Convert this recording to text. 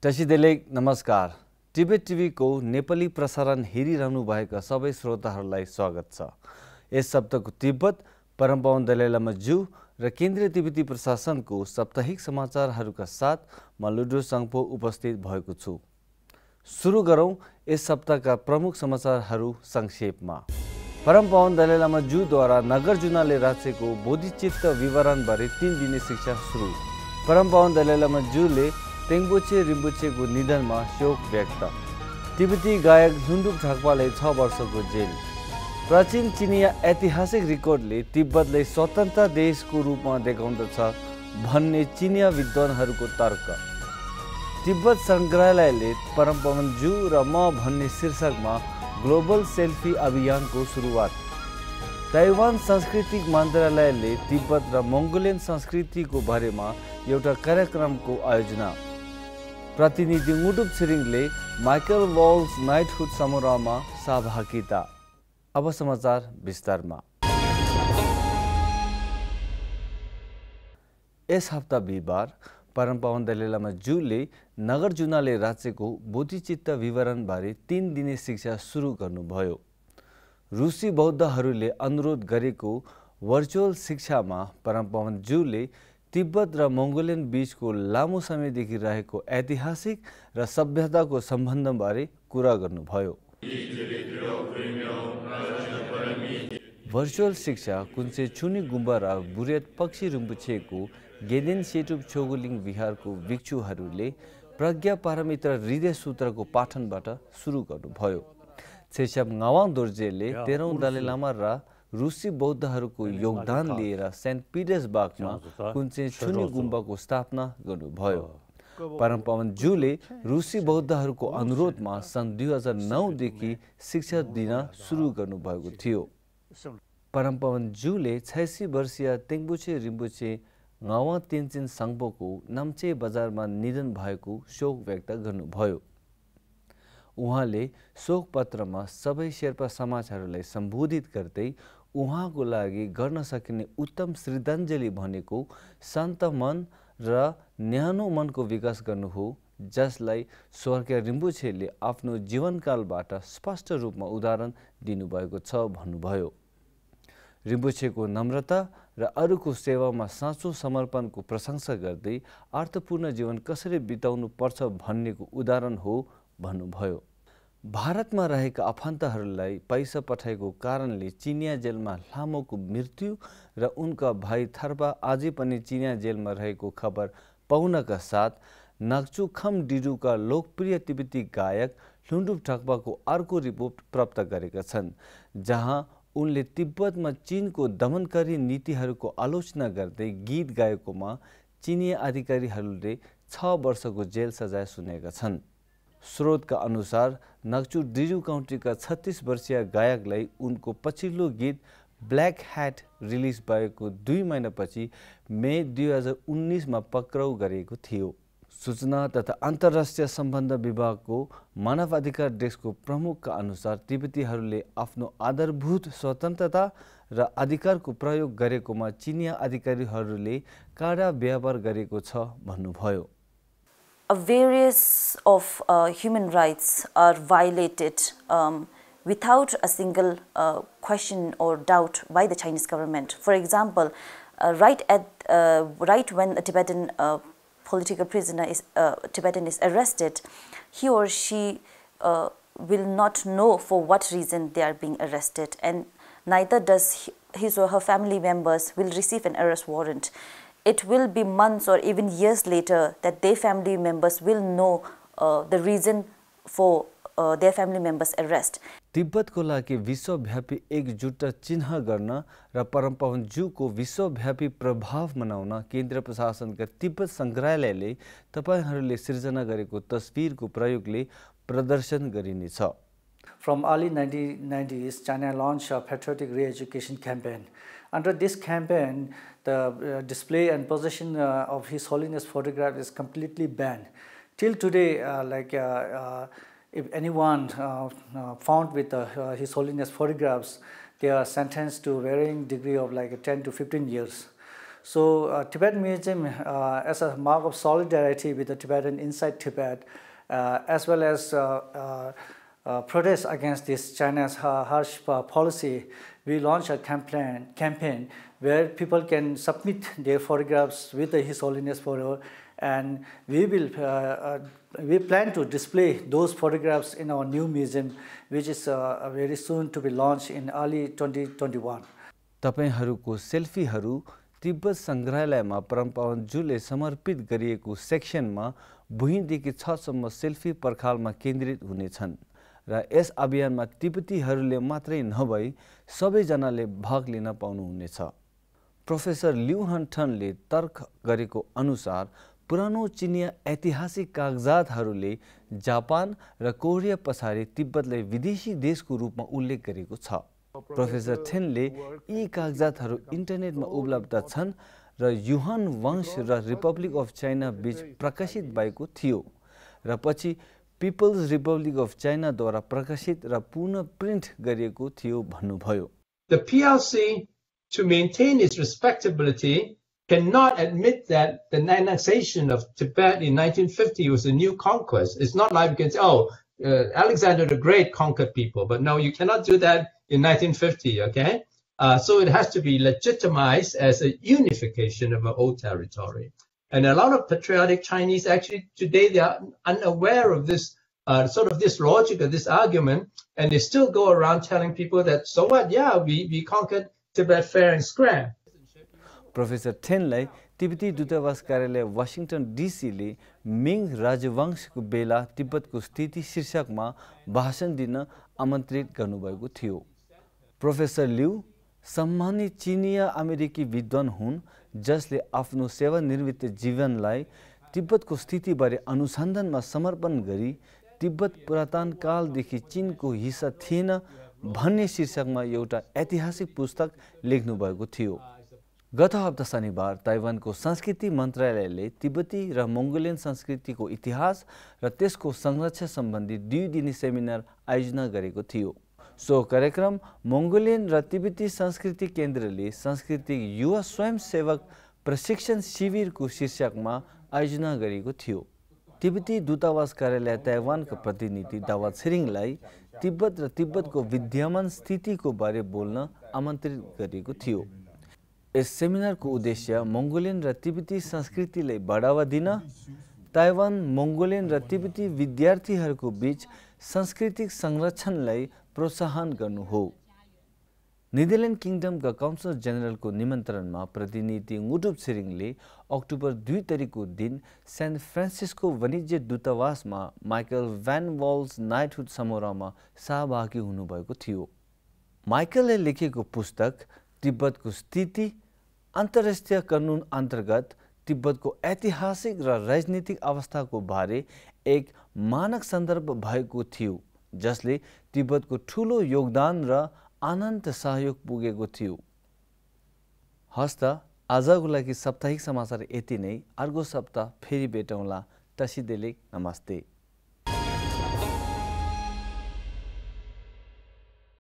टसिदेले नमस्कार। Tibet TV को नेपाली प्रसारण हेरिरहनु भएका सबै श्रोताहरूलाई स्वागत छ। यस सप्ताहको तिब्बत परमपावन दलाई लामा ज्यू र केन्द्रीय तिब्बती प्रशासनको साप्ताहिक समाचारहरूका साथ म लुड्रो साङपो उपस्थित भएको छु। सुरु गरौं यस सप्ताहका प्रमुख समाचारहरू संक्षेपमा। परमपावन दलाई लामा ज्यूद्वारा नागार्जुनले रचेको बोधिचित्त विवरणबारे 3 दिने शिक्षा सुरु। परमपावन दलाई लामा ज्यूले तेङ्बोचे रिम्पोचेको निधनमा शोक व्यक्त। तिब्बती गायक लुन्डुप ढाक्पालाई 6 वर्षको जेल। प्राचीन चिनिया ऐतिहासिक रिकर्डले तिब्बतलाई स्वतन्त्र देशको रूपमा देखाउँदछ भन्ने चिनिया विद्वानहरूको तर्क। तिब्बत सङ्ग्रहालयले परमपावन ज्यू र म भन्ने शीर्षकमा ग्लोबल सेल्फी अभियानको सुरुवात। ताइवान सांस्कृतिक मन्त्रालयले तिब्बत र मङ्गोलियन संस्कृतिको बारेमा एउटा कार्यक्रमको आयोजना। प्रतिनिधि मुडुप छिरिङले माइकल वल्स नाइटहुड समारोहमा सहभागिता। अब समाचार विस्तारमा। यस हप्ता बिहिबार परमपावन दलाई लामा ज्यूले नागार्जुनले रचेको बोधिचित्त विवरणबारे 3 दिने शिक्षा सुरु गर्नुभयो। रुसी बौद्धहरूले अनुरोध गरेको भर्चुअल शिक्षामा परमपावन ज्यूले तिब्बत र मङ्गोलियन बीचको लामो समयदेखि रहेको ऐतिहासिक र सभ्यताको सम्बन्धबारे कुरा गर्नुभयो। भर्चुअल शिक्षा कुन्चे छुनी गुम्बा र बुरेत पक्षी रिम्पोचेको गेदेन सेटुप छोगुलिङ विहारको भिक्षुहरूले प्रज्ञा पारमित्र हृदय सूत्रको पाठनबाट सुरु गर्नुभयो। छेसाप ngaवाङ दोर्जेले 13औं दलाई लामा र रुसी बौद्धहरूको योगदान लिएर सेन्ट पिटर्सबर्गमा कुन्चे छुनी गुम्बाको स्थापना गर्नुभयो। परमपावन ज्यूले रुसी बौद्धहरूको अनुरोधमा सन् 2009 देखि शिक्षा दिन सुरु गर्नुभएको थियो। परमपावन ज्यूले 86 वर्षीय तेङ्बोचे रिम्पोचे ngaवाङ तेन्जिन साङ्पोको नाम्चे बजारमा निधन भएको शोक व्यक्त गर्नुभयो। उहाँले शोक पत्रमा सबै शेर्पा समाजहरूलाई सम्बोधित गर्दै उहाँको लागि गर्न सकिने उत्तम श्रद्धाञ्जली भनेको शान्त मन र न्यानो मनको विकास गर्नु हो, जसलाई स्वर्गीय रिम्पोचेले आफ्नो जीवनकालबाट स्पष्ट रूपमा उदाहरण दिनुभएको छ भन्नुभयो। रिम्पोचेको नम्रता र अरूको सेवामा साँचो समर्पणको प्रशंसा गर्दै अर्थपूर्ण जीवन कसरी बिताउनु पर्छ भन्नेको उदाहरण हो भन्नुभयो। भारतमा रहेका आफन्तहरूलाई पैसा पठाएको कारणले चिनिया जेलमा लामोको मृत्यु र उनका भाइ थर्पा अझै पनि चिनिया जेलमा रहेको खबर पाउनका साथ नाग्चु खम्डिडुका लोकप्रिय तिब्बती गायक लुन्डुप ढाक्पाको अर्को रिपोर्ट प्राप्त गरेका छन्, जहाँ उनले तिब्बतमा चीनको दमनकारी नीतिहरूको आलोचना गर्दै गीत गाएकोमा चिनिया अधिकारीहरूले 6 वर्षको जेल सजाय सुनेका छन्। स्रोतका अनुसार नाग्चु डिडु काउन्टीका 36 वर्षीय गायकलाई उनको पछिल्लो गीत ब्ल्याक ह्याट रिलिज भएको 2 महिनापछि मे 2019 मा पक्राउ गरेको थियो। सूचना तथा अन्तर्राष्ट्रिय सम्बन्ध विभागको मानव अधिकार डेस्कको प्रमुखका अनुसार तिब्बतीहरूले आफ्नो आधारभूत स्वतन्त्रता र अधिकारको प्रयोग गरेकोमा चिनिया अधिकारीहरूले कडा व्यवहार गरेको छ भन्नुभयो। Various of human rights are violated without a single question or doubt by the Chinese government. For example, right when a Tibetan political prisoner is arrested, he or she will not know for what reason they are being arrested, and neither does his or her family members will receive an arrest warrant. It will be months or even years later that their family members will know the reason for their family members' arrest. तिब्बतको लागि विश्वव्यापी एकजुटता चिन्ह गर्न र परमपावन ज्यूको विश्वव्यापी प्रभाव मनाउन केन्द्र प्रशासनका तिब्बत सङ्ग्रहालयले तपाईहरूले सिर्जना गरेको तस्बिरको प्रयोगले प्रदर्शन गरिनेछ। From early 1990s, China launched a patriotic re-education campaign. Under this campaign, the display and possession of His Holiness photograph is completely banned. Till today, if anyone found with His Holiness photographs, they are sentenced to varying degree of 10 to 15 years. So Tibet Museum, as a mark of solidarity with the Tibetan inside Tibet, as well as protest against this China's harsh policy, we launched a campaign where people can submit their photographs with His Holiness photo, and we plan to display those photographs in our new museum, which is very soon to be launched in early 2021. तपाईहरुको सेल्फीहरु तिब्बत संग्रहालयमा परमपावन जुले समर्पित गरिएको सेक्सनमा भुइँदेखि 6 सम्म selfie पर्खालमा केन्द्रित हुनेछन् र यस अभियानमा तिब्बतीहरुले मात्रै नभई सबैजनाले भाग लिन पाउनुहुनेछ। प्रोफेसर लिउ हन्टनले तर्क गरेको अनुसार पुरानो चिनिया ऐतिहासिक कागजातहरूले जापान र कोरिया पछाडि तिब्बतलाई विदेशी देशको रूपमा उल्लेख गरेको छ। प्रोफेसर थेनले यी कागजातहरू इन्टरनेटमा उपलब्ध छन् र युहान वंश र रिपब्लिक अफ चाइना बीच प्रकाशित भएको थियो र पछि पिपल्स रिपब्लिक अफ चाइनाद्वारा प्रकाशित र पुनः प्रिन्ट गरिएको थियो भन्नुभयो। The PRC, to maintain its respectability, cannot admit that the annexation of Tibet in 1950 was a new conquest. It's not like we can say, oh, Alexander the Great conquered people, but no, you cannot do that in 1950, okay? So it has to be legitimized as a unification of an old territory. And a lot of patriotic Chinese, actually, today they are unaware of this sort of this logic or this argument, and they still go around telling people that, so what, yeah, we conquered Tibet fair and square. Professor थेनलाई तिब्बती दूतावास कार्यालय Washington डीसीले मिङ राजवंशको बेला तिब्बतको स्थिति शीर्षकमा भाषण दिन आमन्त्रित गर्नुभएको थियो। प्रोफेसर लिउ सम्मानित चिनिया अमेरिकी विद्वान हुन् जसले आफ्नो सेवानिवृत्त जीवनलाई तिब्बतको स्थितिबारे अनुसन्धानमा समर्पण गरी तिब्बत पुरातन कालदेखि चीनको हिस्सा थिएन भन्ने शीर्षकमा एउटा ऐतिहासिक पुस्तक लेख्नु भएको थियो। गत हप्ता शनिबार ताइवानको संस्कृति मन्त्रालयले तिब्बती र मंगोलियन संस्कृतिको इतिहास र त्यसको संरक्षण सम्बन्धी 2 दिने सेमिनार आयोजना गरेको थियो। सो कार्यक्रम मंगोलियन र तिब्बती संस्कृति केन्द्रले सांस्कृतिक युवा स्वयंसेवक प्रशिक्षण शिविरको शीर्षकमा आयोजना गरेको थियो। तिब्बती दूतावास कार्यालय ताइवानका प्रतिनिधि दावा छिरिङलाई तिब्बत र तिब्बतको विद्यमान स्थितिको बारे बोल्न आमन्त्रित गरेको थियो। यस सेमिनारको उद्देश्य मंगोलियन र तिब्बती संस्कृतिलाई बढावा दिन, ताइवान मंगोलियन र तिब्बती विद्यार्थीहरूको बीच सांस्कृतिक संरक्षणलाई प्रोत्साहन गर्नु हो। नेदरल्यान्ड किङडमका काउन्सिलर जनरलको निमन्त्रणमा प्रतिनिधि मुटुप छिरिङले अक्टोबर 2 तारिखको दिन सान फ्रान्सिस्को वाणिज्य दूतावासमा माइकल भ्यान वाल्स नाइटहुड समारोहमा सहभागी हुनुभएको थियो। माइकलले लेखेको पुस्तक तिब्बतको स्थिति अन्तर्राष्ट्रिय कानुन अन्तर्गत तिब्बतको ऐतिहासिक र राजनीतिक अवस्थाको बारे एक मानक सन्दर्भ भएको थियो जसले तिब्बतको ठूलो योगदान र अनन्त सहयोग पुगेको थियो। हस्त आजको लागि साप्ताहिक समाचार यति नै। अर्को सप्ताह फेरि भेटौँला। तसिदेले नमस्ते।